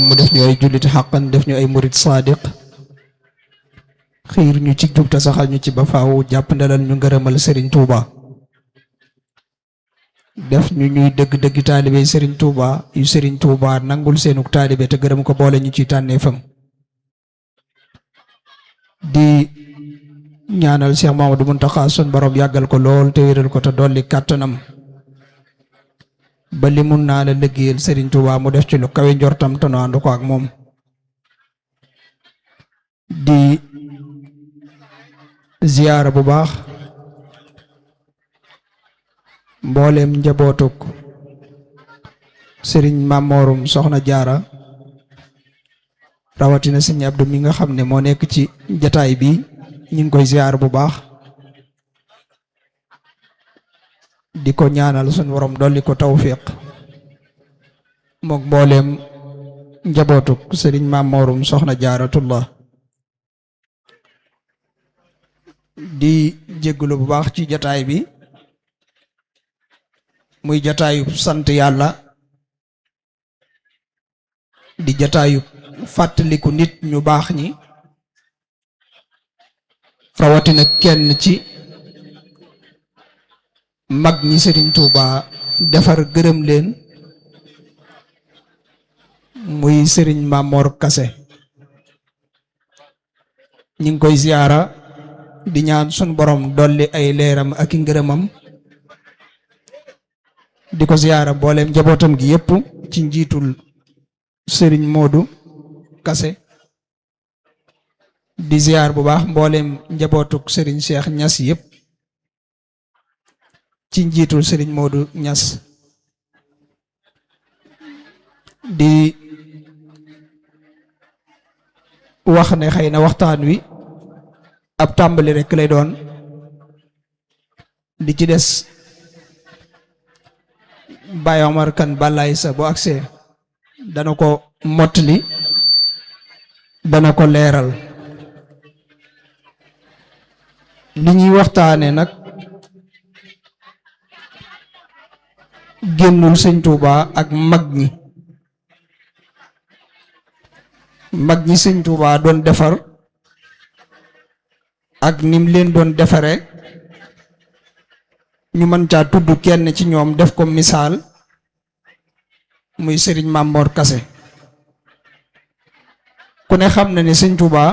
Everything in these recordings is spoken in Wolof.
mu def ñu ay julliti xàqan def ñu ay murid sadiq xiir ñu ci jub te saxal ñu ci ba faaw jàpp ndalal ñu ngërëmal Serigne Touba def ñu ñuy dëgg-dëgg taalibe Serigne Touba yu Serigne Touba nangul seenuk taalibe te gërëm ko boole ñu ci tànneefam di ñaanal Cheikh Mamadou Mountakha sun borom yàggal ko lool te wéral ko te dolli kàttanam ba li mun naa la liggéeyal Serigne Touba mu def ci lu kawe njortam te nu ànd ko ak moom di ziyaara bu baax mbooleem njabootuk Serigne Mamorum Soxna Jaara rawatina Serigne Abdou mi nga xam ne moo nekk ci jataay bi ñu ngi koy ziyaar bu baax di ko ñaanal suñu borom dolli ko tawfiq mook mbooleem njabootuk Serigne Mamorum Soxna Jaaratullah di jégglu bu baax ci jataay bi muy jataayub sant yàlla di jataayub fàttaliku nit ñu baax ñi rawatina kenn ci mag ñi Serigne Touba defar gërëm leen muy Serigne Mamor Kassé ñi ngi koy ziyaara di ñaan sun borom dolli ay leeram ak i ngërëmam di ko ziyaara mbooleem njabootam gi yépp ci njiitul Serigne Modou Kassé di ziyaar bu baax mbooleem njabootuk Serigne Cheikh Niass yépp ci njiitul Serigne Modou Niass di wax ne xëy na waxtaan wi ab tàmbali rekk lay doon di ci des Baye Omar Kane Balaye sa bu agsee dana ko mottali dana ko leeral li ñuy waxtaane nag génnul Sëñ Touba ak mag ñi Sëñ Touba doon defar ak nim leen doon defare ñu mën caa tudd kenn ci ñoom def ko misaal muy Serigne Mamor Kassé ku ne xam na ne Sëñ Touba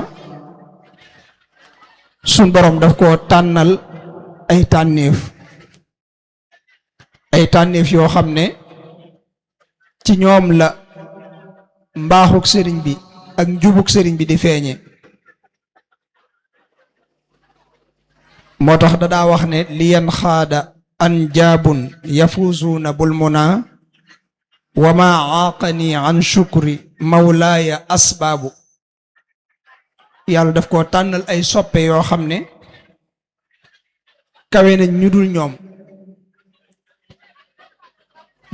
suñ borom daf ko tànnal ay tànneef yoo xam ne ci ñoom la mbaaxuk sëriñ bi ak njubuk sëriñ bi di feeñe moo tax da daa wax ne li yan xaada an jaabun yafuzuuna bul muna wa ma aaqani an shukri mawlaaya asbaabu yàlla daf koo tànnal ay soppe yoo xam ne kawe nañ ñu dul ñoom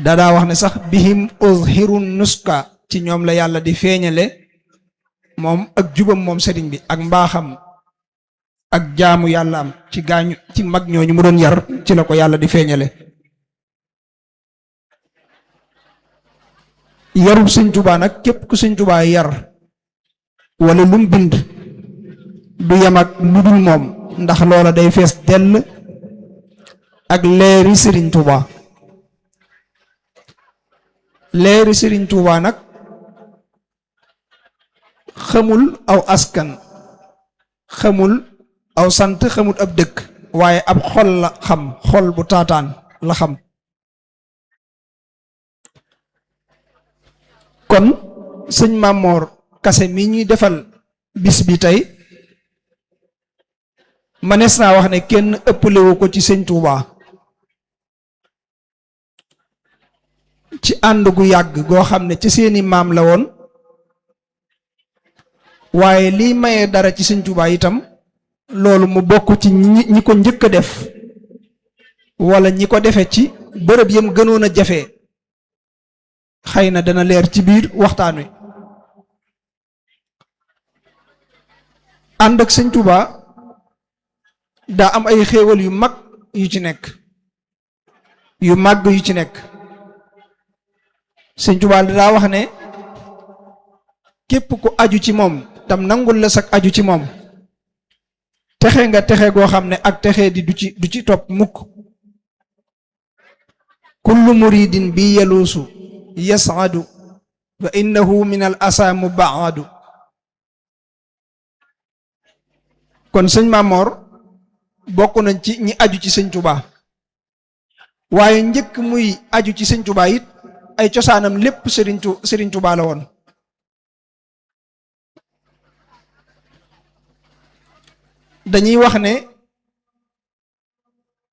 dadaa wax ne sax bihim uzhiru nuska ci ñoom la yàlla di feeñale moom ak jubam moom sëriñ bi ak mbaaxam ak jaamu yàlla am ci gaañu ci mag ñooñu mu doon yar ci la ko yàlla di feeñale yarub Sëñ Tuubaa nag képp ku Sëñ Tuubaa yar wala lum bind du yem ak lu dul moom ndax loola day fees dell ak leeri Sëriñ Tuubaa leeri Sëriñ Tuubaa nag xamul aw askan xamul aw sant xamul ab dëkk waaye ab xol la xam xol bu taataan la xam kon sëñ Mamor Kassé mi ñuy defal bis bi tey manees naa wax ne kenn ëppalewu ko ci Sëñ Tuubaa ci ànd gu yàgg goo xam ne ci seeni maam la woon waaye liy maye dara ci Sëñ Tuubaa itam loolu mu bokk ci ñi ko njëkk a def wala ñi ko defe ci bërëb yam gënoon a jafe xëy na dana leer ci biir waxtaan wi ànd ak Sëñ Tuubaa daa am ay xéewal yu mag yu ci nekk yu màgg yu ci nekk Sëñ Tuubaa daa wax ne képp ku aju ci moom tam nangul la sak aju ci moom texe nga texe goo xam ne ak texe di du ci topp mukk kullu muridin bi yaluusu yas'adu wa innahu min al asa mubaadu. kon sëñ Mamor bokk nañ ci ñi aju ci sëñ Tuubaa waaye njëkk muy aju ci sëñ Tuubaa it ay cosaanam lépp Sëriñ Tuubaa la woon. dañuy wax ne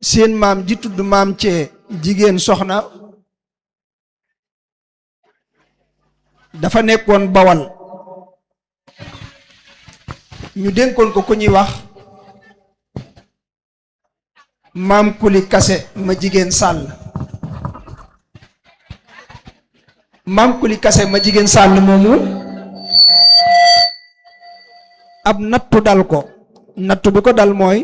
seen maam ji tudd maam cee jigéen soxna dafa nekkoon Bawal ñu dénkoon ko ku ñuy wax maam Kuli Kase ma jigéen Sàll. maam Kuli Kase ma jigéen Sàll moomu ab nattu dal ko. nattu bi ko dal mooy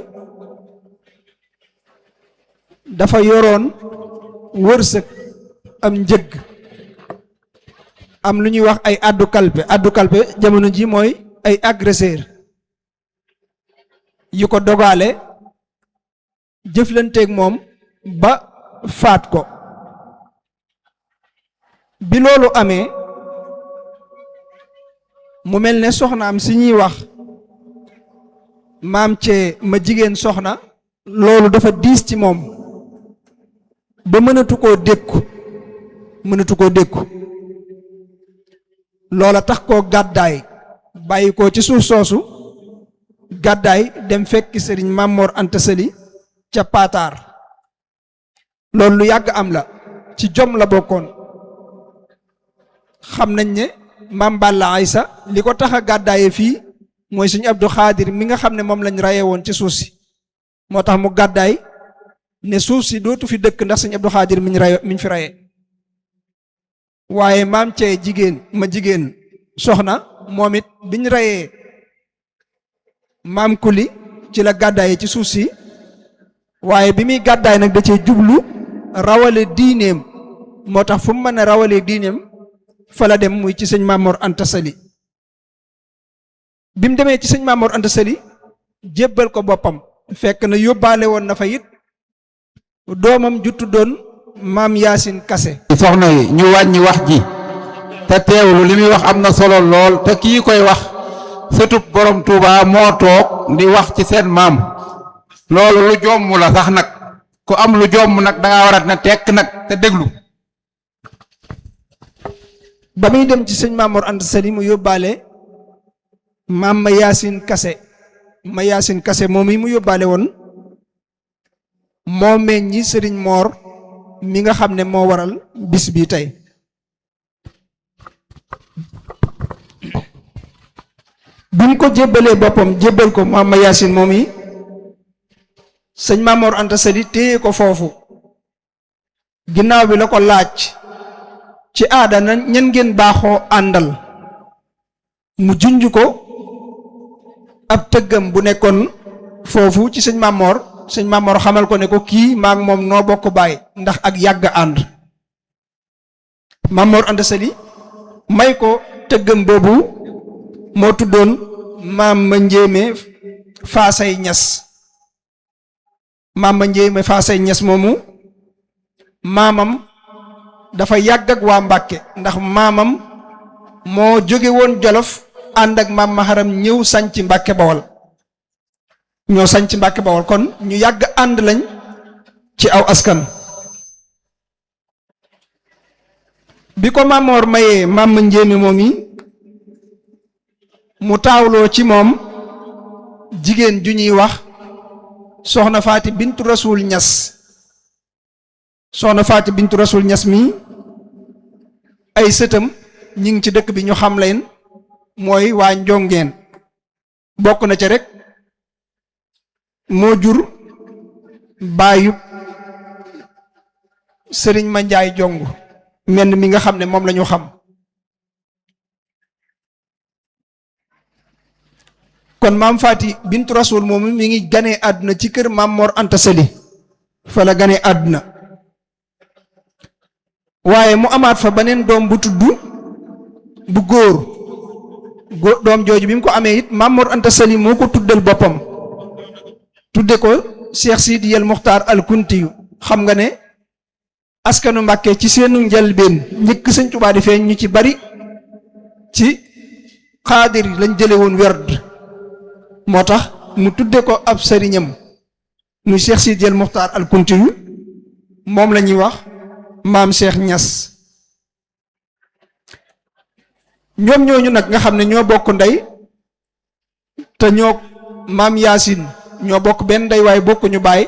dafa yoroon wërsëg am njëg am lu ñuy wax ay addu kalpe jamono ji mooy ay agresseur yu ko dogaale jëflanteeg moom ba faat ko. bi loolu amee mu mel ne soxnaam si ñuy wax maam cee ma jigéen soxna loolu dafa diis ci moom ba mënatu koo dékku loola tax koo gàddaay bàyyi ko ci suuf soosu gàddaay dem fekki sëriñ Mamor Anta Sali ca Paataar. loolu lu yàgg am la ci jom la bokkoon. xam nañ ne maam Balla Aysa li ko tax a gàddaaye fii mooy suñu Abdou Khadir mi nga xam ne moom lañ rayee woon ci suuf si moo tax mu gàddaay ne suuf si dootu fi dëkk ndax suñu Abdou Khadir miñ fi rayee. waaye maam cee jigéen soxna moom it biñ rayee maam Kuli ci la gàddaaye ci suuf si waaye bi muy gàddaay nag da cee jublu rawale diineem moo tax fu mu mën a rawalee diineem fa la dem muy ci sëñ Mamor Anta Sali. bi mu demee ci sëñ Mamor Anta Sali jébbal ko boppam fekk na yóbbaale woon na fa it doomam ju tuddoon maam Yaasin Kase. soxna yi ñu wàññi wax ji te teewlu li muy wax am na solo lool te kii koy wax sëtub borom Touba moo toog di wax ci seen maam loolu lu jomm la sax nag ku am lu jomm nag da ngaa war a na tekk nag te déglu. ba muy dem ci sëñ Mamor Anta Sali mu yóbbaale maam ma Yaasin Kase moom yi mu yóbbaale woon moo meññi sëriñ Moor mi nga xam ne moo waral bis bi tey. bi mu ko jébbalee boppam jébbal ko maam ma Yaasin moom yi sëñ Mamor Anta Sali téye ko foofu ginnaaw bi la ko laaj ci aada na ñan ngeen baaxoo àndal mu junj ko ab tëggam bu nekkoon foofu ci sëñ Mamor xamal ko ne ko kii maak moom noo bokk baay ndax ak yàgg ànd. Mamor Anta Sali may ko tëggam boobu moo tuddoon maam ma njéeme faasay ñas. maam ma njéeme faasay ñas moomu maamam dafa yàgg ak waa Mbàkke ndax maamam moo jóge woon Jolof ànd ak maam Maharam ñëw sañc Mbàkke Bawol ñoo sañc Mbàkke Bawol kon ñu yàgg ànd lañ ci aw askan. bi ko Mamor mayee maam ma njéeme moom yi mu taawloo ci moom jigéen ju ñuy wax soxna Faati bintu Rasul Ñas. soxna Faati bintu Rasul Ñas mi ay sëtam ñi ngi ci dëkk bi ñu xam leen mooy waa Njongeen bokk na ca rek moo jur baayub sëriñ ma njaay jong menn mi nga xam ne moom la ñu xam. kon maam Faati bintu Rasul moomu mi ngi ganee àdduna ci kër maam Mor Anta Sali fa la ganee àdduna waaye mu amaat fa beneen doom bu tudd bu góor doom jooju bi mu ko amee it Maam Mor Anta Sali moo ko tuddal boppam tudde ko Cheikh Sidi El Muxtaar al Kuntiyu. xam nga ne askanu Mbàkke ci seenu njëlbeen njëkk Sëñ Tuubaa di feeñ ñu ci bari ci xaadir lañ jële woon werd moo tax mu tudde ko ab sëriñam muy Cheikh Sidi El Muxtaar al Kuntiyu moom la ñuy wax maam Cheikh Ñas ñoom ñooñu nag nga xam ne ñoo bokk ndey te ñoo maam Yaasin ñoo bokk benn ndey waaye bokkuñu baay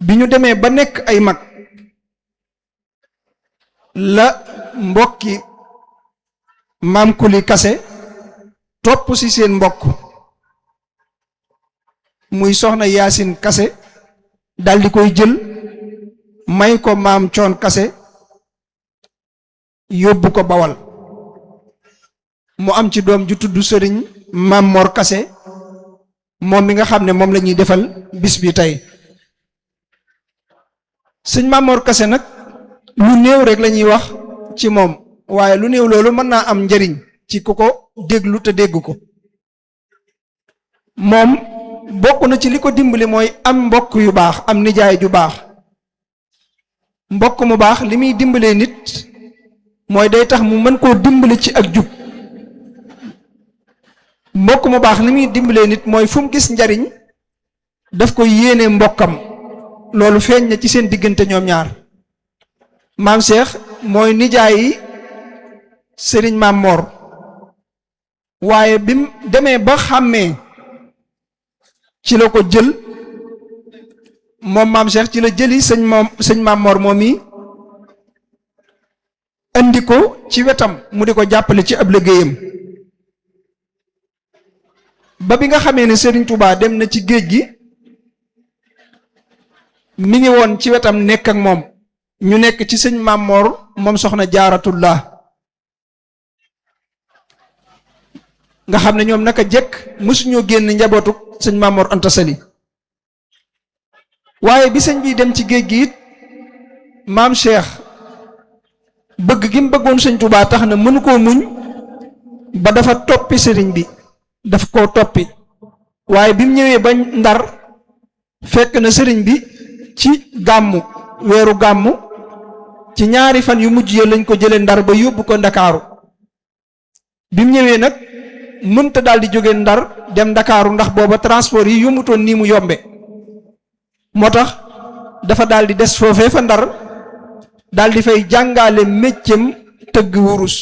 bi ñu demee ba nekk ay mag la mbokki maam Kuli Kase topp ci seen mbokk muy soxna Yaasin Kase daldi koy jël may ko maam Coon Kase yóbbu ko Bawal mu am ci doom ju tudd sëriñ Maam Mor Kase moom mi nga xam ne moom la ñuy defal bis bi tey sëñ Maam Mor Kase nag lu néew rek la ñuy wax ci moom waaye lu néew loolu mën naa am njariñ ci ku ko déglu te dégg ko moom bokk na ci li ko dimbali mooy am mbokk yu baax am nijaay ju baax mbokk mu baax li muy dimbalee nit mooy day tax mu mën koo dimbali ci ak jub mbokk mu baax li muy dimbalee nit mooy fu mu gis njariñ daf ko yéene mbokkam loolu feeñ na ci seen diggante ñoom ñaar maam Cheikh mooy nijaayi sëriñ Maam Mor waaye bi mu demee ba xàmmee ci la ko jël moom maam Cheikh ci la jëli sëñ Maam Mor moom yi andi ko ci wetam mu di ko jàppale ci ab liggéeyam ba bi nga xamee ne Serigne Touba dem na ci géej gi mi ngi woon ci wetam nekk ak moom ñu nekk ci sëñ Maam Mor moom soxna Jaaratullah nga xam ne ñoom naka jekk mësuñoo génn njabootu sëñ Maam Mor Anta Sali waaye bi sëñ bi dem ci géej gi it maam Cheikh bëgg gi mu bëggoon sëñ Touba tax na mënu koo muñ ba dafa toppi sëriñ bi daf koo toppi waaye bi mu ñëwee ba Ndar fekk na sëriñ bi ci gàmmu weeru gàmmu ci ñaari fan yu mujj ya lañ ko jëlee Ndar ba yóbbu ko Ndakaaru bi mu ñëwee nag mënta daal di jóge Ndar dem Ndakaaru ndax booba transport yi yombutoon nii mu yombe moo tax dafa daal di des foofee fa Ndar daal di fay jàngale méccam tëgg wurus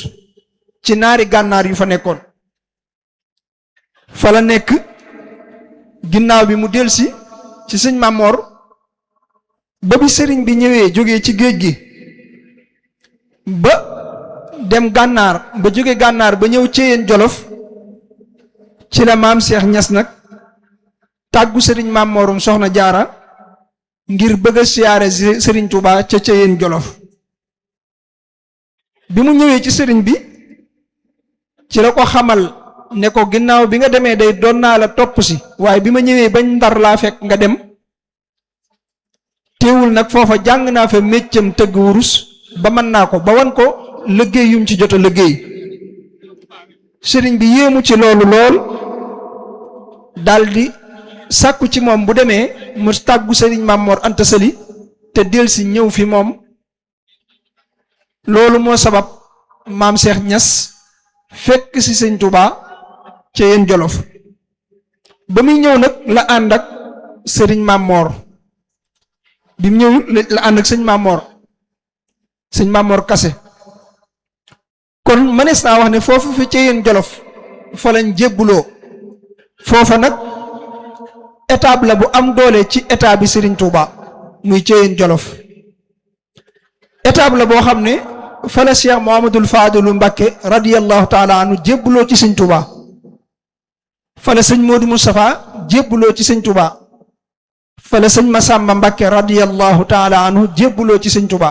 ci naari gànnaar yu fa nekkoon fa la nekk ginnaaw bi mu delsi ci sëñ Maam Mor ba bi sëriñ bi ñëwee jógee ci géej gi ba dem gànnaar ba jóge gànnaar ba ñëw Ceyeen Jolof ci la maam Cheikh Ñas nag tàggu sëriñ Maam Morum soxna Jaara ngir bëgg a siyaare sëriñ Touba ca Ceyeen Jolof bi mu ñëwee ci sëriñ bi ci la ko xamal ne ko ginnaaw bi nga demee day doon naa la topp si waaye bi ma ñëwee bañ Ndar laa fekk nga dem teewul nag foofa jàng naa fa méccam tëgg wurus ba mën naa ko ba wan ko liggéey yum ci jot a liggéey sëriñ bi yéemu ci loolu lool daldi sàkku ci moom bu demee mu tàggu sëriñ Maam Mor Anta Sali te del si ñëw fi moom loolu moo sabab maam Cheikh Ñas fekk si sëñ Touba ca Yeen Jolof ba muy ñëw nag la ànd ak sëriñ Maam Mor bi mu ñëw la ànd ak sëñ Maam Mor Kase kon mënees naa wax ne foofu fi ca Yeen Jolof fa lañ jébbuloo foofa nag étape la bu am doole ci état bi sëriñ Touba muy ca Yeen Jolof étape la boo xam ne fa la Cheikh Mouhamadoul Fadilu Mbakke radiyallahu taala anhu jébbuloo ci sëñ Touba fa la sëñ Modou Moustapha jébbuloo ci sëñ Touba fa la sëñ Massamba Mbakke radiyallahu taala anhu jébbuloo ci sëñ Touba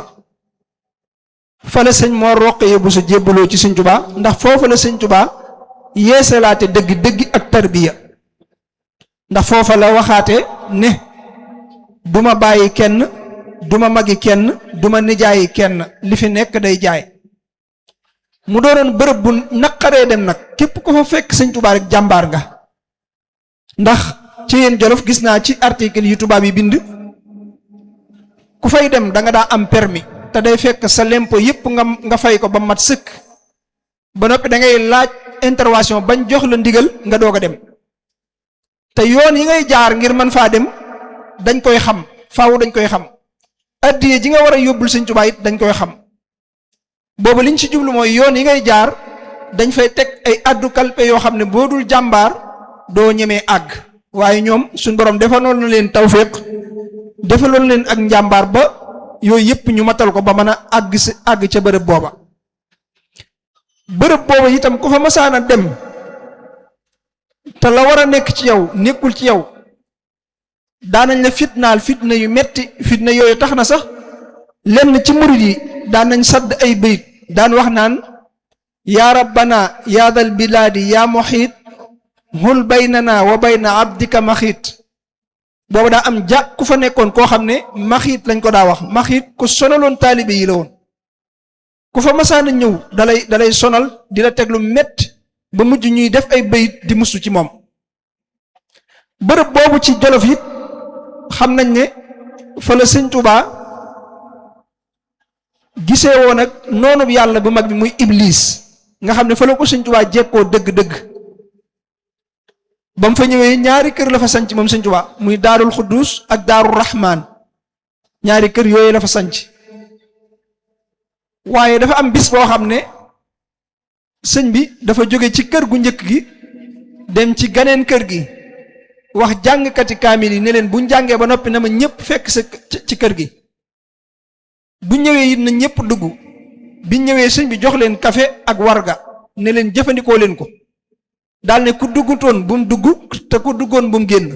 fa la sëñ Mor Roqaya Bousso jébbuloo ci sëñ Touba ndax foofa la sëñ Touba yeesalaate dëgg ak tarbiya ndax foofa la waxaate ne duma bàyyi kenn duma magi kenn duma nijaayi kenn li fi nekk day jaay mu doonoon bërëb bu naqaree dem nag képp ko fa fekk sëñ Tuubaa rek jàmbaar nga ndax ci yéen Jolof gis naa ci article yu tubaab yi bind ku fay dem da nga daa am permis te day fekk sa lempo yépp nga fay ko ba mat sëkk ba noppi da ngay laaj intervention bañ jox la ndigal nga doog a dem te yoon yi ngay jaar ngir mën faa dem dañ koy xam faaw dañ koy xam addiye ji nga war a yóbbul sëñ Tuubaa it dañ koy xam boobu liñ ci jublu mooy yoon yi ngay jaar dañ fay teg ay addu kalpe yoo xam ne boo dul jàmbaar doo ñemee àgg waaye ñoom suñ borom defaloon na leen tawféq defaloon leen ak njàmbaar ba yooyu yëpp ñu matal ko ba mën a àgg ca bërëb booba itam ku fa masaana dem te la war a nekk ci yow nekkul ci yow daanañ la fitnaal fitna yu metti fitna yooyu tax na sax lenn ci murid yi daan nañ sadd ay bayit daan wax naan yaa rabbana yaa dal bilaadi yaa muxiit hul baynana wa bayna abdika maxiit boobu daa am ku fa nekkoon koo xam ne maxiit lañ ko daa wax maxiit ku sonaloon taalibe yi la woon ku fa masaana ñëw dalay sonal di la teg lu metti ba mujj ñuy def ay bayit di musu ci moom bërëb boobu ci Jolof it xam nañ ne fa la sëñ Tuubaa gisee woon ak noonu yàlla bu mag bi muy Iblis nga xam ne fa la ko sëñ Tuubaa jekkoo dëgg-dëgg ba mu fa ñëwee ñaari kër la fa sanc moom sëñ Tuubaa muy daarul Xuddus ak daarul Rahmaan ñaari kër yooyu la fa sanc waaye dafa am bis boo xam ne sëñ bi dafa jóge ci kër gu njëkk gi dem ci ganeen kër gi wax jàngkati kaamil yi ne leen buñ jàngee ba noppi na ma ñëpp fekk sa ci kër gi bu ñëwee it na ñëpp dugg biñ ñëwee sëñ bi jox leen café ak warga ne leen jëfandikoo leen ko daal ne ku duggutoon bu mu dugg te ku duggoon bu mu génn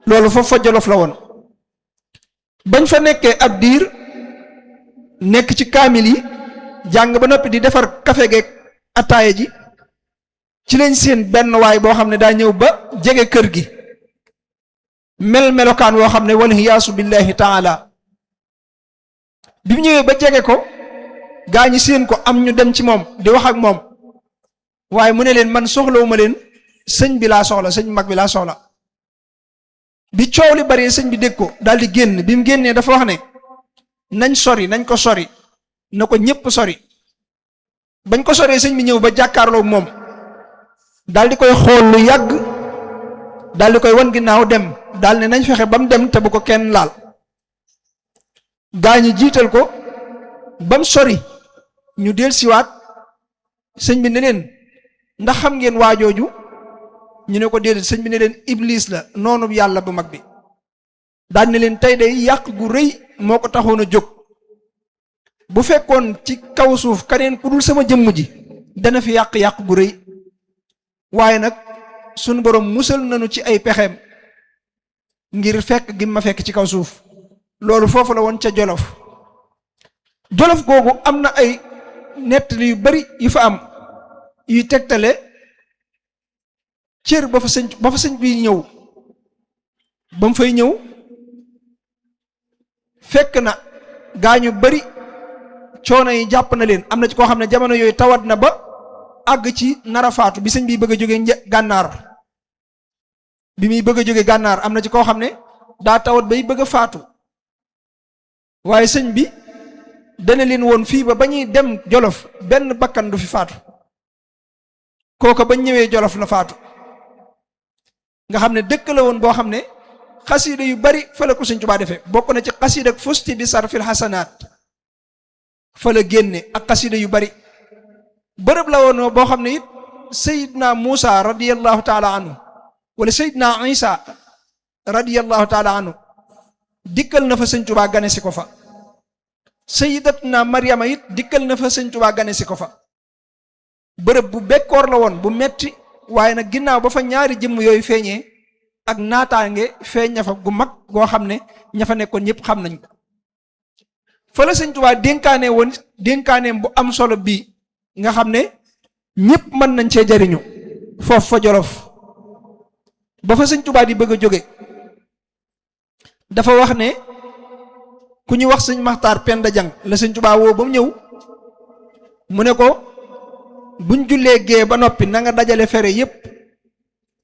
loolu foofu fa Jolof la woon bañ fa nekkee ab diir nekk ci kaamil yi jàng ba noppi di defar café geeg ataaya ji ci lañ seen benn waay boo xam ne daa ñëw ba jege kër gi melokaan woo xam ne wal hiyaasu billahi taala bi mu ñëwee ba jege ko gaa ñi seen ko am ñu dem ci moom di wax ak moom waaye mu ne leen man soxlawuma leen sëñ bi laa soxla sëñ mag bi laa soxla bi coow li bari sëñ bi dégg ko daal di génn bi mu génnee dafa wax ne nañ ko sori na ko ñépp sori bañ ko soree sëñ bi ñëw ba jàkkaarloo moom daal di koy xool lu yàgg daal di koy wan ginnaaw dem daal ne nañ fexe ba mu dem te bu ko kenn laal gaa ñi jiital ko ba mu sori ñu del siwaat sëñ bi ne leen ndax xam ngeen waajooju ñu ne ko déedéet sëñ bi ne leen Iblis la noonu yàlla bu mag bi daal ne leen tey day yàq gu rëy moo ko taxoon a jóg bu fekkoon ci kaw suuf kaneen ku dul sama jëmm ji dana fi yàq gu rëy waaye nag sunu borom musal nañu ci ay pexeem ngir fekk gi ma fekk ci kaw suuf loolu foofu la woon ca Jolof googu am na ay nettali yu bari yu fa am yuy tegtale cër ba fa sëñ bi ñëw ba mu fay ñëw fekk na gaañu bari coono yi jàpp na leen am na ci koo xam ne jamono yooyu tawat na ba àgg ci nara faatu bi sëñ bi bëgg a jóge gànnaar bi muy bëgg a jóge gànnaar am na ci koo xam ne daa tawat bay bëgg a faatu waaye sëñ bi dana leen woon fii ba ñuy dem Jolof benn bakkan du fi faatu kooka bañ ñëwee Jolof la faatu nga xam ne dëkk la woon boo xam ne xasiida yu bari fa la ko sëñ Tuubaa defee bokk na ci xasiida ak fusti bi sarfil xasanaat fa la génne ak xasiida yu bari bërëb la woon boo xam ne it Seydina Muusa radiyallahu taala anhu wala Seydina Isa radiyallahu taala anhu dikkal na fa sëñ Tuubaa gane si ko fa Sayyidatuna Maryama it dikkal na fa sëñ Tuubaa gane si ko fa bërëb bu bekkoor la woon bu metti waaye nag ginnaaw ba fa ñaari jëmm yooyu feeñee ak naataange feeñ na fa gu mag goo xam ne ña fa nekkoon ñëpp xam nañ ko fa la sëñ Tuubaa dénkaane woon dénkaaneem bu am solo bii nga xam ne ñëpp mën nañ cee jariñu foofu fa Jolof ba fa sëñ Tuubaa di bëgg a jóge dafa wax ne ku ñu wax sëñ Maxtaar Penda Jang la sëñ Tuubaa woo ba mu ñëw mu ne ko buñ jullee gee ba noppi na nga dajale fere yépp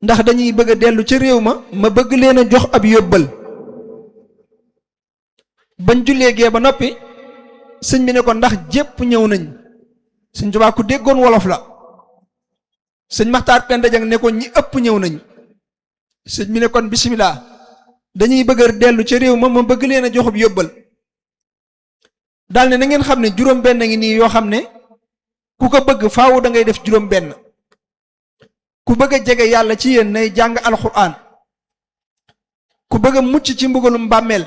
ndax dañuy bëgg a dellu ca réew ma bëgg leen a jox ab yóbbal. bañ jullee gee ba noppi sëñ bi ne ko ndax jépp ñëw nañ. sëñ Tuubaa ku déggoon wolof la. sëñ Maxtaar Penda Jang ne ko ñi ëpp ñëw nañ. sëñ bi ne kon bisimilah dañuy bëgg a dellu ca réew ma bëgg leen a joxub yóbbal. daal ne na ngeen xam ne juróom benn ngi nii yoo xam ne ku ko bëgg faawu da ngay def juróom benn. ku bëgg a jege yàlla ci yéen nay jàng alxuraan. ku bëgg a mucc ci mbugalum bàmmeel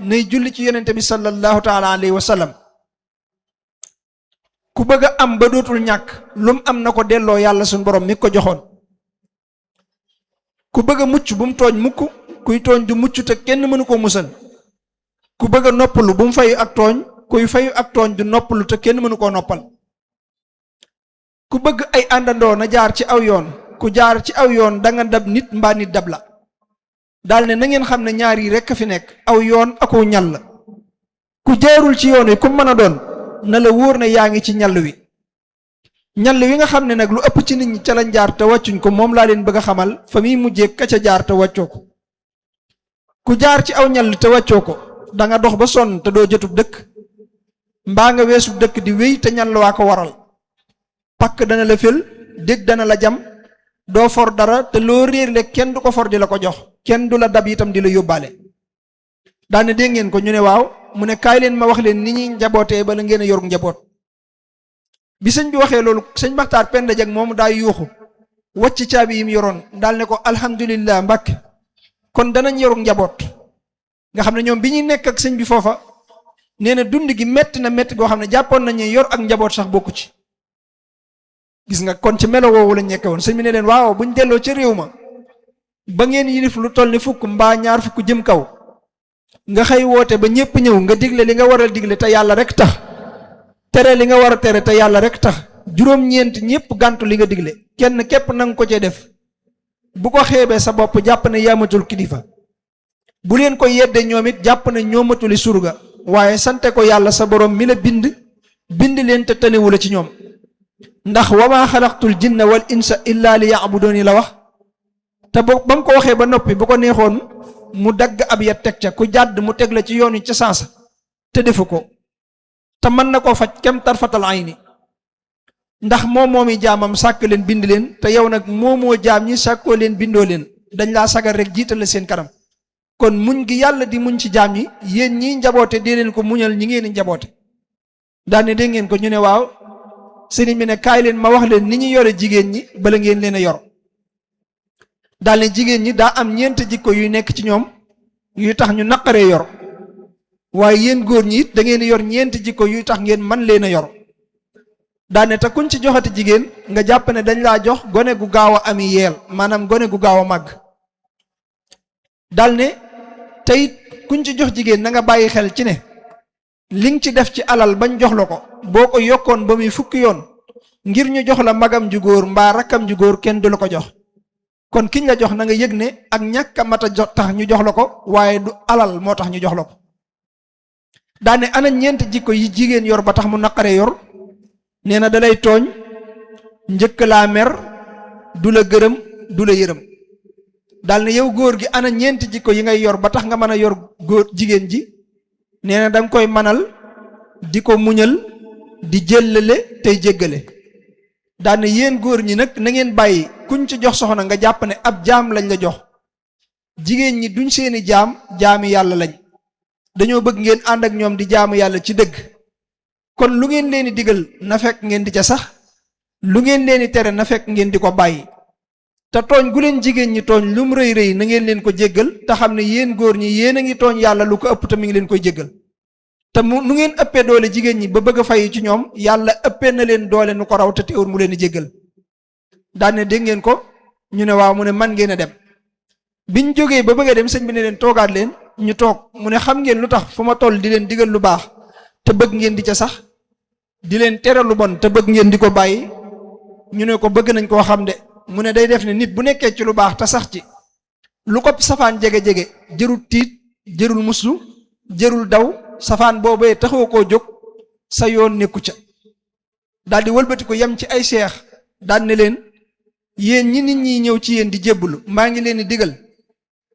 nay julli ci yonente bi sallallahu taala alayhi wa sallam. ku bëgg a am ba dootul ñàkk lum am na ko delloo yàlla suñu borom mi ko joxoon. ku bëgg a mucc bu mu tooñ mukk kuy tooñ du mucc te kenn mënu ko musal. ku bëgg a noppalu bu mu fayu ak tooñ kuy fayu ak tooñ du noppalu te kenn mënu koo noppal. ku bëgg ay àndandoo na jaar ci aw yoon ku jaar ci aw yoon da nga dab nit mbaa nit dab la. daal ne na ngeen xam ne ñaar yi rekk a fi nekk aw yoon aku ñal la. ku jaarul ci yoon wi ku mën a doon na la wóor ne yaa ngi ci ñall wi. ñall wi nga xam ne nag lu ëpp ci nit ñi ca lañ jaar te wàccuñ ko moom laa leen bëgg a xamal fa muy mujjee ka ca jaar te wàccoo ko. ku jaar ci aw ñall te wàccoo ko da nga dox ba sonn te doo jotub dëkk mbaa nga weesu dëkk di wéy te ñall waa ko waral. pakk dana la fël dégg dana la jam doo for dara te loo réer le kenn du ko for di la ko jox kenn du la dab itam di la yóbbaale. daane dégg ngeen ko ñu ne waaw mu ne kaay leen ma wax leen ni ñuy njabootee bala ngeen a yor njaboot. bi sëñ bi waxee loolu sëñ Maxtaar Penda Jang moomu daa yuuxu wàcc caabi yi mu yoroon daal ne ko alhamdulillah Mbàkke kon danañ yor njaboot. nga xam ne ñoom bi ñuy nekk ak sëñ bi foofa nee na dund gi metti na metti goo xam ne jàppoon nañu yor ak njaboot sax bokku ci. gis nga kon ci melo woowu lañ nekke woon sëñ bi ne leen waaw buñ delloo ca réew ma ba ngeen yilif lu toll ni fukk mbaa ñaar fukk jëm kaw nga xëy woote ba ñépp ñëw nga digle li nga war a digle te yàlla rek tax tere li nga war a tere te yàlla rek tax juróom-ñeent ñépp gàntu li nga digle kenn képp nanga ko cee def bu ko xeebee sa bopp jàpp ne yaamatul kilifa bu leen ko yedde ñoom it jàpp ne ñoomatuli surga waaye sante ko yàlla sa borom mi la bind leen te tënewu la ci ñoom ndax wa maa xalaqtul jinna wal insa illa li ya'buduni la wax te ba mu ko waxee ba noppi bu ko neexoon mu dagg ab ya teg ca ku jàdd mu teg la ci yoon wi ca sansa te defu ko te mën na koo faj kem tarfatal ayni ndax moomi jaamam sàkk leen bind leen te yow nag moomoo jaam ñi sàkkoo leen bindoo leen dañ laa sagal rek jiital la seen kanam kon muñ gi yàlla di muñ ci jaam ñi yéen ñiy njaboote dee leen ko muñal ñi ngeen di njaboote. daane dégg ngeen ko ñu ne waaw sëriñ bi ne kaay leen ma wax leen ni ñu yore jigéen ñi bala ngeen leen a yor. daal ne jigéen ñi daa am ñeent jikko yuy nekk ci ñoom yuy tax ñu naqaree yor waaye yéen góor ñi it da ngeen yor ñeent jikko yuy tax ngeen man leen a yor. daane te kuñ ci joxati jigéen nga jàpp ne dañ laa jox gone gu gaaw a ami yeel maanaam gone gu gaaw a màgg. dal ne te it kuñ ci jox jigéen na nga bàyyi xel ci ne li nga ci def ci alal bañ jox la ko boo ko yokkoon ba muy fukki yoon ngir ñu jox la magam ju góor mbaa rakkam ju góor kenn du la ko jox. kon kiñ la jox na nga yëg ne ak ñàkk a mat a jox tax ñu jox la ko waaye du alal moo tax ñu jox la ko. daane ana ñeent jikko yi jigéen yor ba tax mu naqaree yor nee na dalay tooñ njëkk laa mer du la gërëm du la yërëm. daal ne yow góor gi ana ñeenti jikko yi ngay yor ba tax nga mën a yor góor jigéen ji nee na danga koy manal di ko muñal di jëllale tey jéggale. daal ne yéen góor ñi nag na ngeen bàyyi kuñ ci jox soxna nga jàpp ne ab jaam lañ la jox jigéen ñi duñ seeni jaam jaami yàlla lañ dañoo bëgg ngeen ànd ak ñoom di jaamu yàlla ci dëgg. kon lu ngeen leen di digal na fekk ngeen di ca sax lu ngeen leen di tere na fekk ngeen di ko bàyyi. te tooñ gu leen jigéen ñi tooñ lu mu rëy rëy na ngeen leen ko jéggal te xam ne yéen góor ñi yéen a ngi tooñ yàlla lu ko ëpp te mi ngi leen koy jéggal. te nu ngeen ëppee doole jigéen ñi ba bëgg a fayu ci ñoom yàlla ëppee na leen doole nu ko raw te teewul mu leen di jéggal. daan ne dégg ngeen ko ñu ne waaw mu ne man ngeen a dem. biñ jógee ba bëgg a dem sëñ bi ne leen toogaat leen ñu toog mu ne xam ngeen lu tax fu ma toll di leen digal lu baax te bëgg ngeen di ca sax di leen tere lu bon te bëgg ngeen di ko bàyyi. ñu ne ko bëgg nañ koo xam de mu ne day def ne nit bu nekkee ci lu baax te sax ci lu ko safaan jege-jege jërul tiit jërul muslu jërul daw safaan boobee taxoo koo jóg sa yoon nekku ca. daal di wëlbati ko yem ci ay seex daan ne leen yéen ñi nit ñi ñëw ci yéen di jébbalu maa ngi leen di digal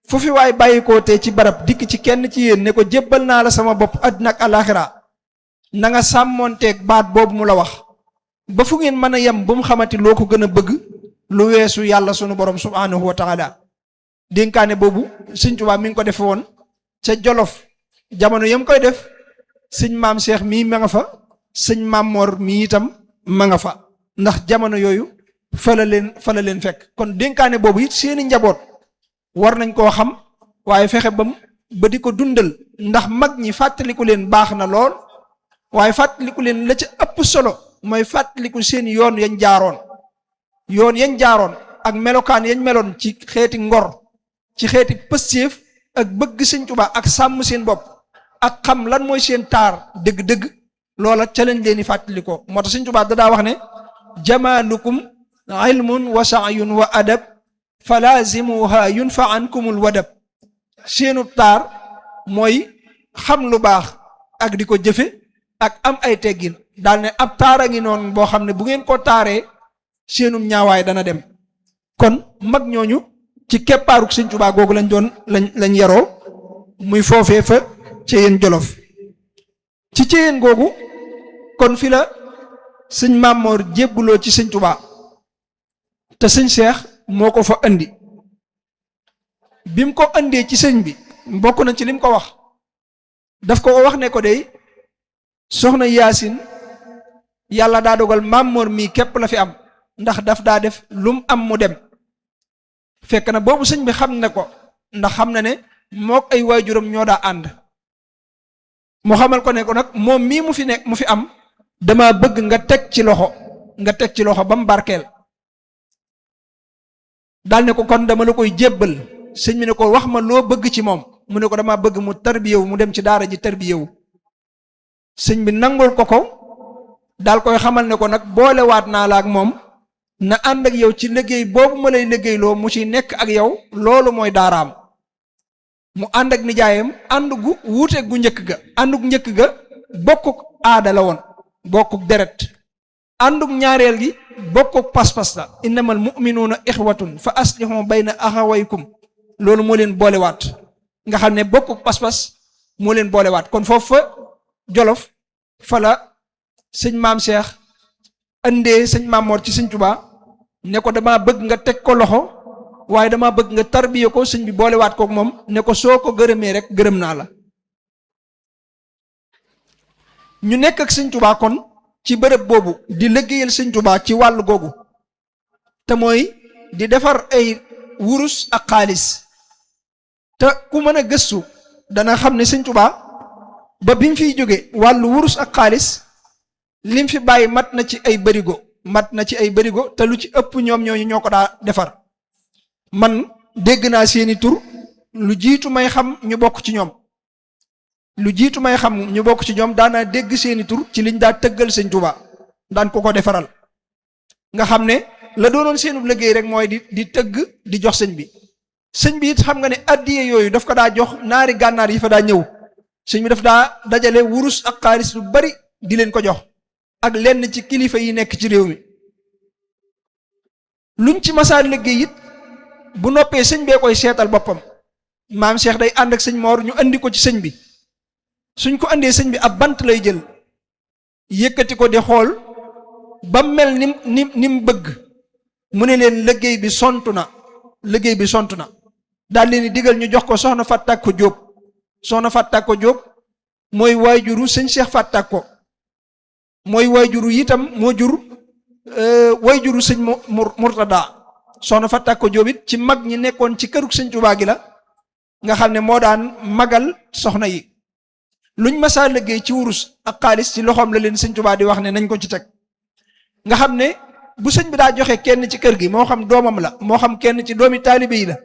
fu fi waay bàyyi koo tee ci barab dikk ci kenn ci yéen ne ko jébbal naa la sama bopp àddina ak alaxira na nga sàmmoonteeg baat boobu mu la wax ba fu ngeen mën a yem bu mu xamati loo ko gën a bëgg lu weesu yàlla sunu borom subhanahu wa taala. dénkaane boobu sëñ Tuubaa mi ngi ko defe woon ca Jolof jamono yam koy def sëñ maam Cheikh mii ma nga fa sëñ maam Mor mii itam ma nga fa ndax jamono yooyu fa la leen fekk. kon dénkaane boobu it seeni njaboot war nañ koo xam waaye fexe ba di ko dundal ndax mag ñi fàttaliku leen baax na lool waaye fàttaliku leen la ca ëpp solo mooy fàttaliku seen yoon yañ jaaroon ak melokaan yañ meloon ci xeeti ngor ci xeeti pëstéef ak bëgg sëñ Tuubaa ak sàmm seen bopp ak xam lan mooy seen taar dëgg-dëgg loola ca lañ leen di fàttalikoo moo tax sëñ Tuubaa dadaa wax ne jamaalukum ilmun wa saayun wa adab falaazimuha yunfa ankumul wadab seenu taar mooy xam lu baax ak di ko jëfe ak am ay teggin daal ne ab taara ngi noonu boo xam ne bu ngeen ko taaree seenum ñaawaay dana dem. kon mag ñooñu ci keppaaruk sëñ Tuubaa googu lañ yaroo muy foofee fa Ceyeen Jolof ci Ceyeen googu kon fi la sëñ Maam Moor jébbuloo ci sëñ Tuubaa te sëñ Cheikh moo ko fa andi bi mu ko andee ci sëñ bi bokk na ci lim ko wax daf ko wax ne ko dey soxna Yaasin yàlla daa dogal Maam Moor mii képp la fi am ndax daf daa def lum am mu dem fekk na boobu sëñ bi xam na ko ndax xam na ne mook ay waajuram ñoo daa ànd mu xamal ko ne ko nag moom mii mu fi am dama bëgg nga teg ci loxo ba mu barkeel daal ne ko kon dama la koy jébbal sëñ bi ne ko wax ma loo bëgg ci moom mu ne ko dama bëgg mu tarbiyewu mu dem ci daara ji tarbiyewu sëñ bi nangul ko daal koy xamal ne ko nag boolewaat naa la ak moom na ànd ak yow ci liggéey boobu ma lay liggéeyloo mu ci nekk ak yow loolu mooy daaraam mu ànd ak nijaayam ànd gu wuute gu njëkk ga bokkuk aada la woon bokkuk deret ànduk ñaareel gi bokkuk pas-pas la innamal mu'minuuna ixwatun fa aslihu bayna axawaykum loolu moo leen boolewaat nga xam ne bokkuk pas-pas moo leen boolewaat kon foofu fa Jolof fa la sëñ maam Cheikh andee sëñ Maam Moor ci sëñ Tuubaa ne ko dama bëgg nga teg ko loxo waaye dama bëgg nga tarbiye ko sëñ bi boolewaat kook moom ne ko soo ko gërëmee rek gërëm naa la ñu nekk ak sëñ Tuubaa kon ci bërëb boobu di liggéeyal sëñ Tuubaa ci wàll googu te mooy di defar ay wurus ak xaalis te ku mën a gëstu dana xam ne sëñ Tuubaa ba bi mu fiy jóge wàllu wurus ak xaalis lim fi bàyyi mat na ci ay bërigo te lu ci ëpp ñoom ñooñu ñoo ko daa defar man dégg naa seeni tur lu jiitu may xam ñu bokk ci ñoom daanaa dégg seeni tur ci liñ daa tëggal sëñ Tuubaa daan ko defaral nga xam ne la doonoon seenu liggéey rek mooy di tëgg di jox sëñ bi it xam nga ne addiye yooyu daf ko daa jox naari gànnaar yi fa daa ñëw sëñ bi daf daa dajale wurus ak xaalis lu bari di leen ko jox ak lenn ci kilifa yi nekk ci réew mi luñ ci masaa liggéey it bu noppee sëñ bee koy seetal boppam maam Cheikh day ànd ak sëñ Moor ñu andi ko ci sëñ bi suñ ko andee sëñ bi ab bant lay jël yëkkati ko di xool ba mel ni mu bëgg mu ne leen liggéey bi sontu na daal leen di digal ñu jox ko soxna Fattako Jóob soxna Fattako Jóob mooy waajuru sëñ Cheikh Fattako mooy waajuru itam moo jur waajuru sëñ Murtada soxna Fattako Jóob it ci mag ñi nekkoon ci kërug sëñ Tuubaa gi la nga xam ne moo daan magal soxna yi luñ masaa liggéey ci wurus ak xaalis ci loxoom la leen sëñ Tuubaa di wax ne nañ ko ci teg nga xam ne bu sëñ bi daa joxe kenn ci kër gi moo xam doomam la moo xam kenn ci doomi taalibe yi la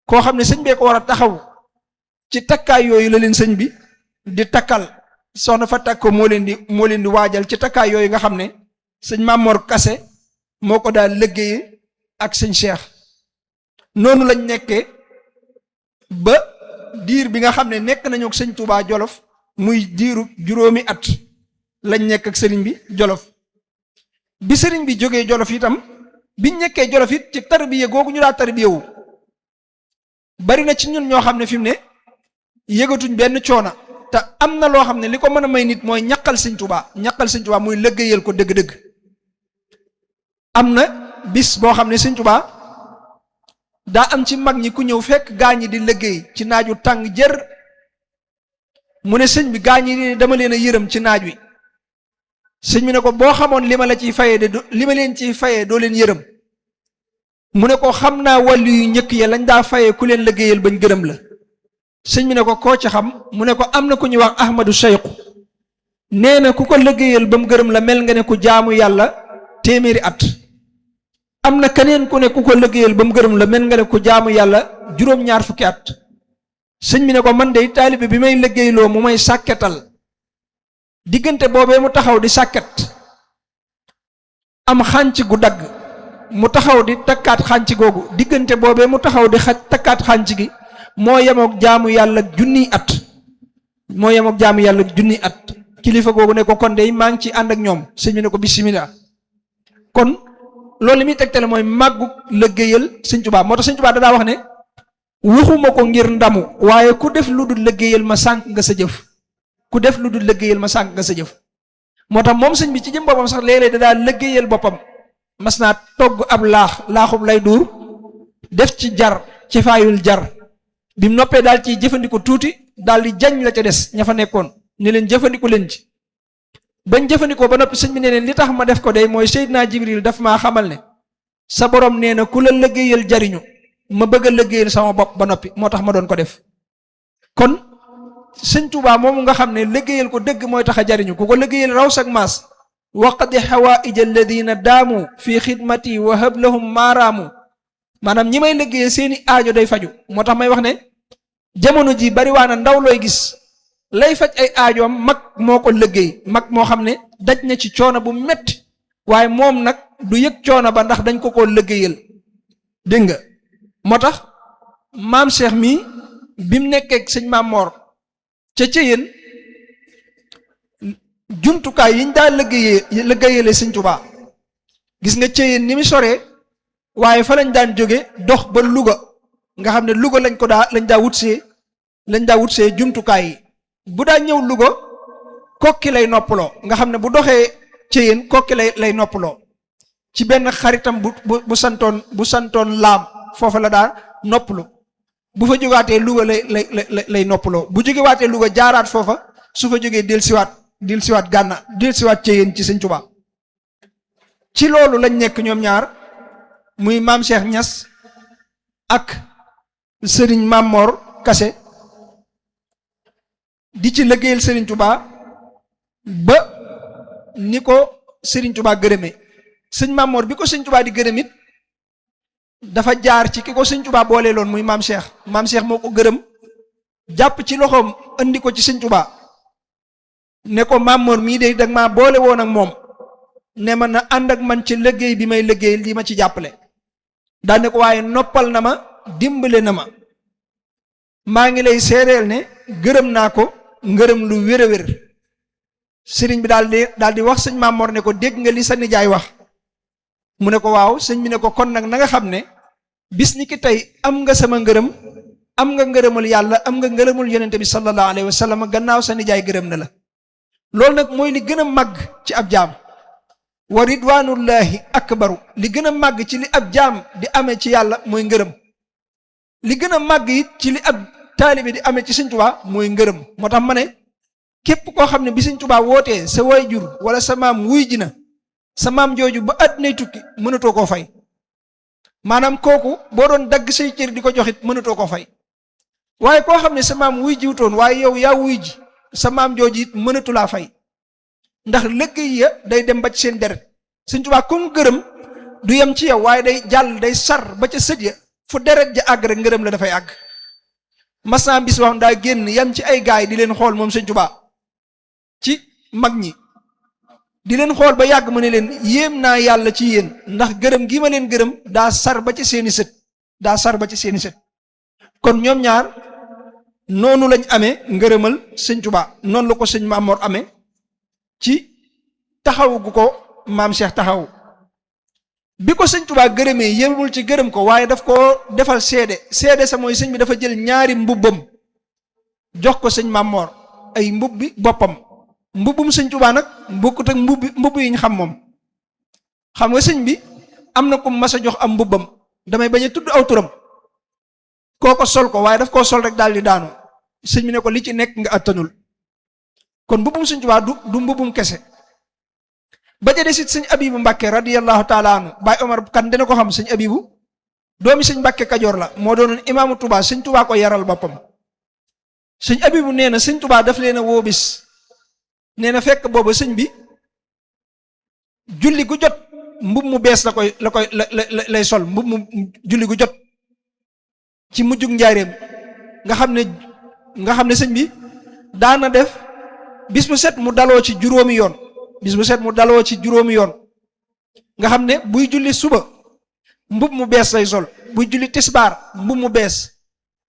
koo xam ne sëñ bee ko war a taxaw ci takkaay yooyu la leen sëñ bi di takkal soxna Fattako moo leen di waajal ci takkaay yooyu nga xam ne sëñ Maam Mor Kase moo ko daal liggéeye ak sëñ Cheikh noonu lañ nekkee ba diir bi nga xam ne nekk nañu ak sëñ Tuubaa Jolof muy diiru juróomi at lañ nekk ak sëriñ bi Jolof bi sëriñ bi jógee Jolof itam biñ nekkee Jolof it ci tarbiya googu ñu daa tarbiyewu bari na ci ñun ñoo xam ne fi mu ne yëgatuñ benn coona te am na loo xam ne li ko mën a may nit mooy ñaqal Sëñ Tuubaa muy lëggéeyal ko dëgg-dëgg. am na bis boo xam ne Sëñ Tuubaa daa am ci mag ñi ku ñëw fekk gaa ñi di lëggéey ci naaju tàng jër mu ne sëñ bi gaa ñi dama leen a yërëm ci naaj wi. sëñ bi ne ko boo xamoon li ma la ciy fayee de li ma leen ciy fayee doo leen yërëm mu ne ko xam naa wàllu yu njëkk ya lañ daa fayee ku leen liggéeyal bañ gërëm la. sëñ bi ne ko koo ci xam mu ne ko am na ku ñuy wax Ahmadu Sayxu nee na ku ko liggéeyal ba mu gërëm la mel nga ne ku jaamu yàlla téeméeri at. am na keneen ku ne ku ko liggéeyal ba mu gërëm la mel nga ne ku jaamu yàlla juróom-ñaar fukki at. sëñ bi ne ko man de taalibe bi may liggéeyloo mu may sàkketal diggante boobee mu taxaw di sàkket am xànc gu dagg mu taxaw di takkaat xànc googu diggante boobee mu taxaw di takkaat xànc gi moo yemook jaamu yàlla junniy at kilifa googu ne ko kon de maa ngi ci ànd ak ñoom. sëñ bi ne ko bismillah. kon loolu li muy tegtale mooy màggu liggéeyal Sëñ Tuubaa moo tax Sëñ Tuubaa daa wax ne waxuma ko ngir ndamu waaye ku def lu dul liggéeyal ma sànq nga sa jëf ku def lu dul liggéeyal ma sànq nga sa jëf. moo tax moom sëñ bi ci jëm boppam sax léeg-léeg da daal liggéeyal boppam mas naa togg ab laaxub lay duur def ci jar ci faayul jar bi mu noppee daal ciy jëfandiku tuuti daal di jañ la ca des ña fa nekkoon ne leen jëfandiku leen ci. bañ jëfandikoo ba noppi sëñ bi ne leen li tax ma def ko day mooy Seydina Jibril daf maa xamal ne sa borom nee na ku la liggéeyal jariñu ma bëgg a liggéeyal sama bopp ba noppi moo tax ma doon ko def. kon Sëñ Tuubaa moomu nga xam ne liggéeyal ko dëgg mooy tax a jariñu ku ko liggéeyal raw sag maas waqdi xawaaija alladina daamu fi xidmati wa hablahum maaraamu maanaam ñi may liggéeyal seeni aajo day faju moo tax may wax ne jamono ji bari waa na ndaw looy gis lay faj ay aajoom mag moo ko liggéey mag moo xam ne daj na ci coono bu metti waaye moom nag du yëg coono ba ndax dañ ko koo liggéeyal. dégg nga moo tax maam Cheikh mii bi mu nekkee sëñ Maam Moor ca Ceyeen jumtukaay yiñ daa liggéeyale Sëñ Tuubaa gis nga Ceyeen ni mu soree waaye fa lañ daan jóge dox ba Louga nga xam ne Louga lañ daa wutsee jumtukaay yi bu daa ñëw Louga kokki lay noppaloo nga xam ne bu doxee Ceyeen kokki lay noppaloo ci benn xaritam bu santoon laam foofa la daa noppalu bu fa jógaatee Louga lay noppaloo bu jógewaatee Louga jaaraat foofa su fa jógee dellusiwaat Gànna dellusiwaat Ceyeen ci Sëñ Tuubaa ci loolu lañ nekk ñoom ñaar muy maam Cheikh Niass ak sëriñ Maam Mor Kase di ci liggéeyal Sëriñ Tuubaa ba ni ko Sëriñ Tuubaa gërëme sëñ Maam Mor bi ko Sëñ Tuubaa di gërëm it dafa jaar ci ki ko Sëñ Tuubaa boole loon muy maam Cheikh moo ko gërëm jàpp ci loxoom andi ko ci Sëñ Tuubaa ne ko Maam Mor mii de dag maa boole woon ak moom ne ma na ànd ak man ci liggéey bi may liggéey lii ma ci jàppale daan ne ko waaye noppal na ma dimbale na ma maa ngi lay seereel ne gërëm naa ko ngërëm lu wér a wér. sëriñ bi daal di wax sëñ Maam Mor ne ko dégg nga li sa nijaay wax mu ne ko waaw sëñ bi ne ko kon nag na nga xam ne bis ni ki tey am nga sama ngërëm am nga ngërëmul yàlla am nga ngërëmul yonente bi sallallahu alayhi wa sallam gannaaw sa nijaay gërëm na la. loolu nag mooy li gën a màgg ci ab jaam wa ridwanullahi akbaru li gën a màgg ci li ab jaam di amee ci yàlla mooy ngërëm li gën a màgg it ci li ab taalibe di amee ci Sëñ Tuubaa mooy ngërëm. moo tax ma ne képp koo xam ne bi Sëñ Tuubaa wootee sa waajur wala sa maam wuy ji na sa maam jooju ba àddinay tukki mënatoo koo fay maanaam kooku boo doon dagg say cër di ko joxit mënatoo koo fay waaye koo xam ne sa maam wuy jiwutoon waaye yow yaa wuy ji sa maam jooju it mënatu laa fay ndax liggéey ya day dem ba ci seen deret. Sëñ Tuubaa comme gërëm du yem ci yow waaye day jàll day sar ba ca sët ya fu deret ja àgg rek ngërëm la dafay àgg. masam bis wax daa génn yam ci ay gaay di leen xool moom Sëñ Tuubaa ci mag ñi di leen xool ba yàgg mu ne leen yéem naa yàlla ci yéen ndax gërëm gi ma leen gërëm daa sar ba ci seeni sët kon ñoom ñaar noonu lañ amee ngërëmal Sëñ Tuubaa noonu la ko sëñ Maam Mor amee ci taxaw gu ko maam Cheikh taxaw bi ko sëñ Tuubaa gërëmee yemul ci gërëm ko waaye daf koo defal seede sa mooy sëñ bi dafa jël ñaari mbubbam jox ko sëñ Maam Moor ay mbubbi boppam mbubbum sëñ Tuubaa nag bokkut ak mbubb yi ñu xam moom. xam nga sëñ bi am na ku mas a jox am mbubbam damay bañ a tudd aw turam kooko sol ko waaye daf koo sol rek daal di daanu sëñ bi ne ko li ci nekk nga attanul kon mbubbum sëñ Tuubaa du mbubbum kese. ba ca desit sëñ Abibu Mbàkke radiyallahu taala anhu Baay Omar kan dina ko xam sëñ Abibu doomi sëñ Mbàkke Kajoor la moo doonoon imaamu Tuubaa sëñ Tuubaa ko yaral boppam. sëñ Abibu nee na sëñ Tuubaa daf leen a woo bis nee na fekk booba sëñ bi julli gu jot mbub mu bees lay sol mbub mu julli gu jot ci mujjug njaareem nga xam ne sëñ bi daana def bis bu set mu daloo ci juróomi yoon nga xam ne buy julli suba mbub mu bees lay sol buy julli tisbaar mbub mu bees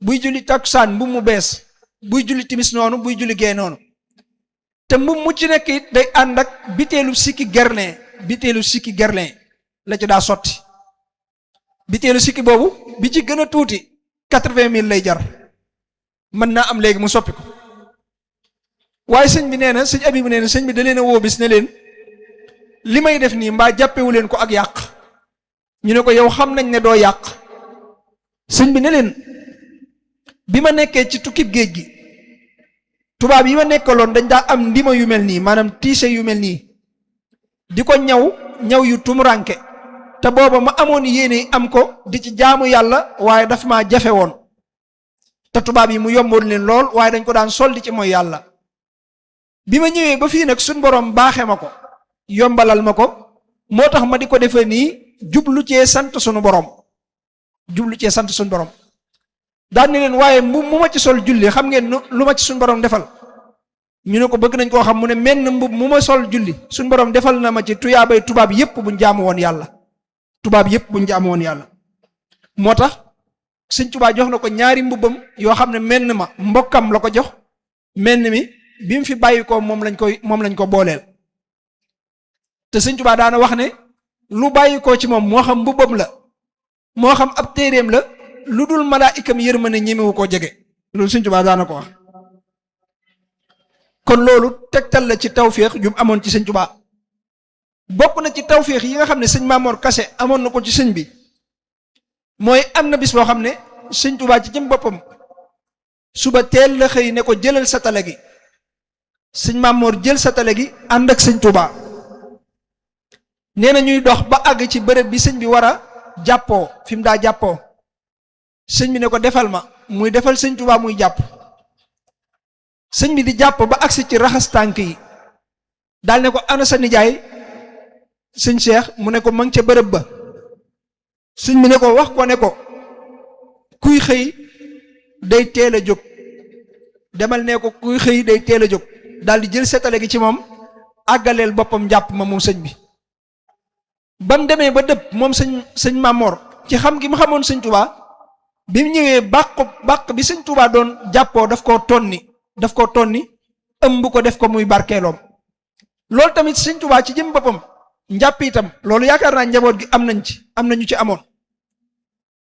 buy julli takkusaan mbub mu bees buy julli timis noonu buy julli gee noonu te mbub mu ci nekk it day ànd ak biteelu sikki gerlin la ci daa sotti biteelu sikki boobu bi ci gën a tuuti 80,000 lay jar mën naa am léegi mu soppi ko waaye sëñ bi nee na sëñ Abibu nee na sëñ bi da leen a woo bis ne leen li may def nii mbaa jàppewu leen ko ak yàq ñu ne ko yow xam nañ ne doo yàq sëñ bi ne leen bi ma nekkee ci tukkib géej gi tubaab yi ma nekkaloon dañ daa am ndima yu mel nii maanaam tiise yu mel nii di ko ñaw yu tumuranke te booba ma amoon yéene am ko di ci jaamu yàlla waaye daf maa jafe woon te tubaab yi mu yomboon leen lool waaye dañ ko daan sol di ci mooy yàlla bi ma ñëwee ba fii nag suñ borom baaxe ma ko yombalal ma ko moo tax ma di ko defee nii jublu cee sant suñu borom daan ne leen waaye mbub mu ma ci sol julli xam ngeen lu ma ci suñ borom defal ñu ne ko bëgg nañ koo xam mu ne menn mbub mu ma sol julli suñ borom defal na ma ci tuyaabay tubaab yépp buñ jaamu woon yàlla moo tax sëñ Tuubaa jox na ko ñaari mbubbam yoo xam ne menn ma mbokkam la ko jox menn mi bi mu fi bàyyi ko moom lañ ko booleel te sëñ Tuubaa daana wax ne lu bàyyi ko ci moom moo xam mbubbam la moo xam ab téeréem la lu dul malaayikam yërmande ñemewu koo jege loolu sëñ Tuubaa daana ko wax kon loolu tegtal la ci tawféex jum amoon ci sëñ Tuubaa bokk na ci tawféex yi nga xam ne sëñ Maamoor Kase amoon na ko ci sëñ bi mooy am na bis boo xam ne sëñ Tuubaa ci jëm boppam suba teel la xëy ne ko jëlal satale gi sëñ Maamoor jël satale gi ànd ak sëñ Tuubaa nee na ñuy dox ba àgg ci bërëb bi sëñ bi war a jàppoo fi mu daa jàppoo sëñ bi ne ko defal ma muy defal sëñ Tuubaa muy jàpp sëñ bi di jàpp ba agsi ci raxas tànk yi daal ne ko ana sa nijaay sëñ Cheikh mu ne ko ma ngi ca bërëb ba sëñ bi ne ko wax ko ne ko kuy xëy day teel a jóg demal ne ko kuy xëy day teel a jóg daal di jël setale gi ci moom àggaleel boppam jàpp ma moom sëñ bi ba mu demee ba dëpp moom sëñ Maamoor ci xam gi mu xamoon sëñ Tuubaa bi mu ñëwee bàq bi sëñ Tuubaa doon jàppoo daf koo tonni ëmb ko def ko muy barkeeloom loolu tamit sëñ Tuubaa ci jëm boppam njàpp itam loolu yaakaar naa njaboot gi am nañu ci amoon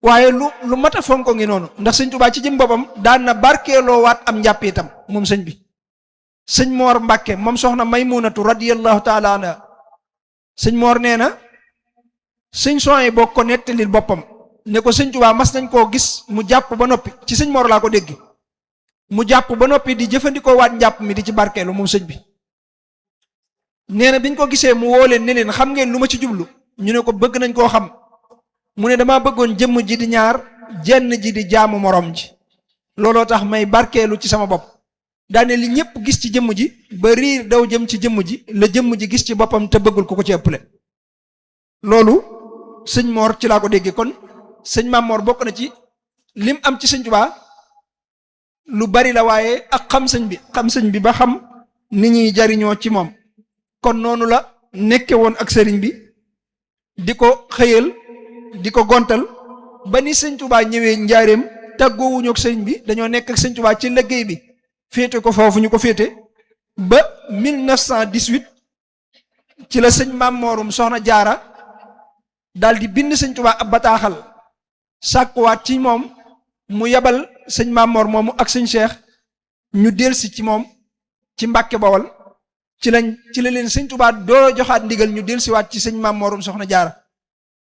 waaye lu mat a fonko ngi noonu ndax sëñ Tuubaa ci jëm boppam daan na barkeeloo waat am njàpp itam moom sëñ bi sëñ Moor Mbàkke moom soxna Maymunatu radiyallahu taala anha sëñ Moor nee na sëñ Soy boo ko nettalil boppam ne ko sëñ Tuubaa mas nañ koo gis mu jàpp ba noppi ci sëñ Moor laa ko dégg mu jàpp ba noppi di jëfandikoo waat njàpp mi di ci barkeelu moom sëñ bi nee na biñ ko gisee mu woo leen ne leen xam ngeen lu ma ci jublu ñu ne ko bëgg nañ koo xam mu ne damaa bëggoon jëmm ji di ñaar jenn ji di jaamu morom ji looloo tax may barkeelu ci sama bopp daane li ñëpp gis ci jëmm ji ba riir daw jëm ci jëmm ji la jëmm ji gis ci boppam te bëggul ko ci ëpple loolu sëñ Moor ci laa ko déggee kon sëñ Maam Moor bokk na ci lim am ci sëñ Tuubaa lu bari la waaye ak xam sëñ bi ba xam ni ñuy jariñoo ci moom kon noonu la nekke woon ak sëriñ bi di ko xëyal di ko gontal ba ni sëñ Tuubaa ñëwee njaareem tàggoowuñu ak sëriñ bi dañoo nekk ak sëñ Tuubaa ci liggéey bi féete ko foofu ñu ko féete ba 1918 ci la sëñ Maam Moorum Soxna Jaara daal di bind sëñ Tuubaa ab bataaxal sàkkuwaat ci moom mu yebal sëñ Maam Moor moomu ak sëñ Cheikh ñu delsi ci moom ci Mbàkke Bawol ci la leen sëñ Tuubaa doo joxaat ndigal ñu delsiwaat ci sëñ Maam Moorum Soxna Jaara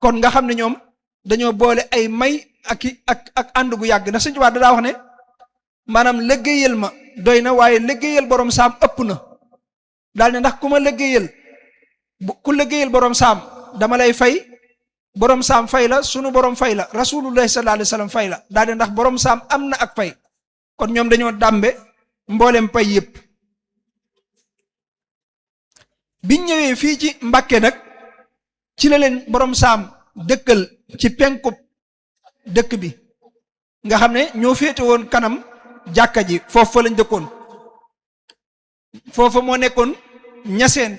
kon nga xam ne ñoom dañoo boole ay may ak ànd gu yàgg ndax sëñ Tuubaa daa wax ne maanaam liggéeyal ma doy na waaye liggéeyal borom saam ëpp na daal ne ndax ku ma liggéeyal ku liggéeyal borom saam dama lay fay borom saam fay la sunu borom fay la rasulullahi sallallahu alayhi wa sallam fay la daal ne ndax borom saam am na ak fay kon ñoom dañoo dàmbe mboolem pay yépp biñ ñëwee fii ci Mbàkke nag ci la leen borom saam dëkkal ci penkub dëkk bi nga xam ne ñoo féete woon kanam jàkka ji foofu fa lañ dëkkoon foofa moo nekkoon ñaseen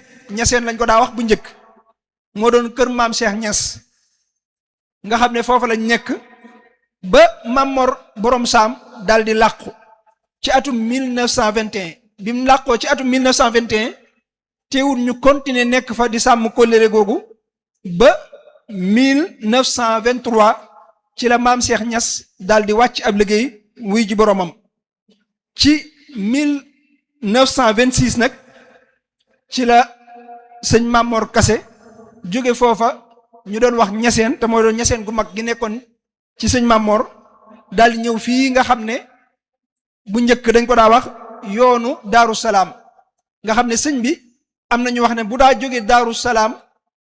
lañ ko daa wax bu njëkk moo doon kër maam Cheikh Ñas nga xam ne foofa lañ nekk ba Maam Mor borom saam daal di làqu ci atum 1921 bi mu làqoo ci atum 1921 teewul ñu continuer nekk fa di sàmm kóllëre googu ba 1923 ci la maam Cheikh Ñas daal di wàcc ab liggéey wuy ji boromam ci 1926 nag ci la sëñ Maam Mor Kase jóge foofa ñu doon wax ñaseen te mooy doon ñaseen gu mag gi nekkoon ci sëñ Maam Mor daal di ñëw fii nga xam ne bu njëkk dañ ko daa wax yoonu Daaru Salaam nga xam ne sëñ bi am na ñu wax ne bu daa jóge Daaru Salaam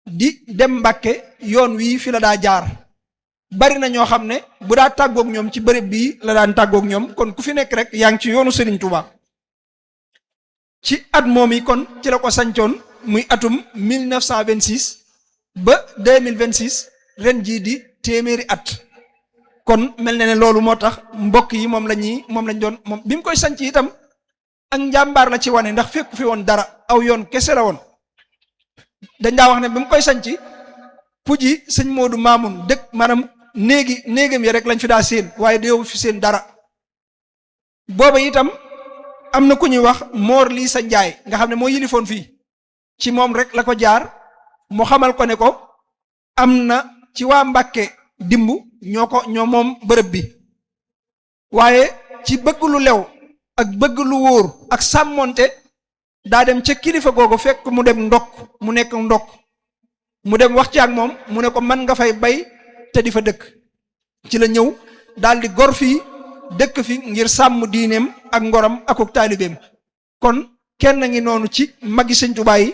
di dem Mbàkke yoon wii fi la daa jaar bari na ñoo xam ne bu daa tàggoog ñoom ci bërëb bii la daan tàggoog ñoom kon ku fi nekk rek yaa ngi ci yoonu Serigne Touba ci at moom yi kon ci la ko sancoon muy atum 1926 ba 2026 ren jii di téeméeri at kon mel na ne loolu moo tax mbokk yi moom lañ doon moom bi mu koy sanc itam ak njàmbaar la ci wane ndax fekku fi woon dara aw yoon kese la woon dañ daa wax ne bi mu koy sanc puji sëñ Moodu Maamun dëkk maanaam néegam yi rek lañ fi daa seen waaye déewu fi seen dara booba itam am na ku ñuy wax Moor lii sa Njaay nga xam ne moo yilifoon fii ci moom rek la ko jaar mu xamal ko ne ko am na ci waa Mbàkke dimb ñoo moom bërëb bi waaye ci bëgg lu lew ak bëgg lu wóor ak sàmmonte daa dem ca kilifa googu fekk mu dem ndokk mu nekk ndokk mu dem wax ci ak moom mu ne ko man nga fay bay te di fa dëkk ci la ñëw daal di gor fii dëkk fi ngir sàmm diineem ak ngoram akuk taalibeem kon kenn ngi noonu ci magi sëñ Tuubaa yi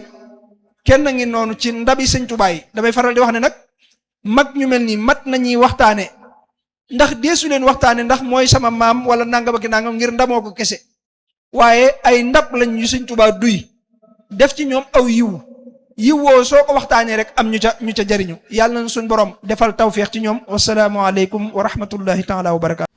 kenn ngi noonu ci ndabi sëñ Tuubaa yi damay faral di wax ne nag mag ñu mel nii mat nañuy waxtaane ndax deesu leen waxtaane ndax mooy sama maam wala nangam ak nangam ngir ndamoo ko kese waaye ay ndab lañ yu sëñ Tuubaa duy def ci ñoom aw yiw woo soo ko waxtaanee rek am ñu ca jariñu yàlla na suñ borom defal tawféex ci ñoom wasalaamu aleykum wa rahmatullahi taala wa barakaatu